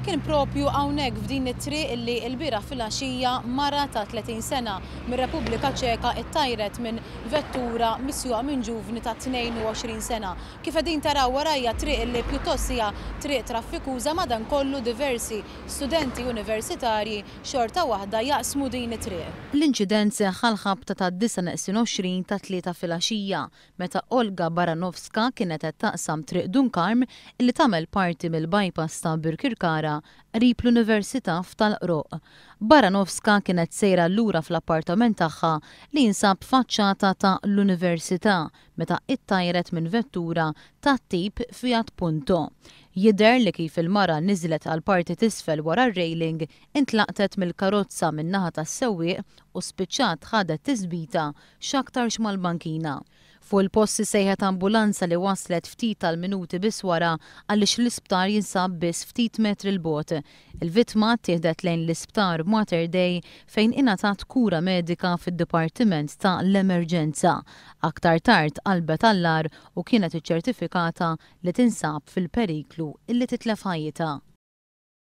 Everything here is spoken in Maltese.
Kien propju hawnhekk f'din it-triq illi lbieraħ filgħaxija mara ta' 30 sena mir-Repubblika Ċeka ttajret minn vettura misjuqa minn ġuvni ta' 22 sena. Kif qegħdin taraw warajja triq illi pjuttost hija triq traffikuża madankollu diversi studenti universitarji xorta waħda jaqsmu din it-triq. L-inċident seħħ għall-ħabta tad-disgħa neqsin 20 tat-Tlieta filgħaxija meta Olga Baranovska kienet qed taqsam Triq Dun Karm li tagħmel parti mill-bypass ta' Birkirkara qrib l-Università f'Tal-Qroqq. Baranovska kienet sejra lura fl-appartament tagħha li jinsab faċċata ta' l-Università meta ittajret minn vettura tat-tip Fiat Punto. Jidher li kif il-mara niżlet għall-parti t'isfel wara r-railing intlaqtet mill-karozza min-naħa tas-sewwieq u spiċċat ħadet tisbita x'aktarx mal-bankina. Fuq il-post issejħet ambulanza li waslet ftit tal-minuti biss wara għaliex l-isptar jinsab biss ftit metri 'l bogħod. Il-vittma ttieħdet lejn l-isptar Mater Dei fejn ingħatat kura medika fid-dipartiment ta' l-emerġenza. Aktar tard qalbet għall-agħar u kienet iċċertifikata li tinsab fil-periklu li titlef ħajjitha.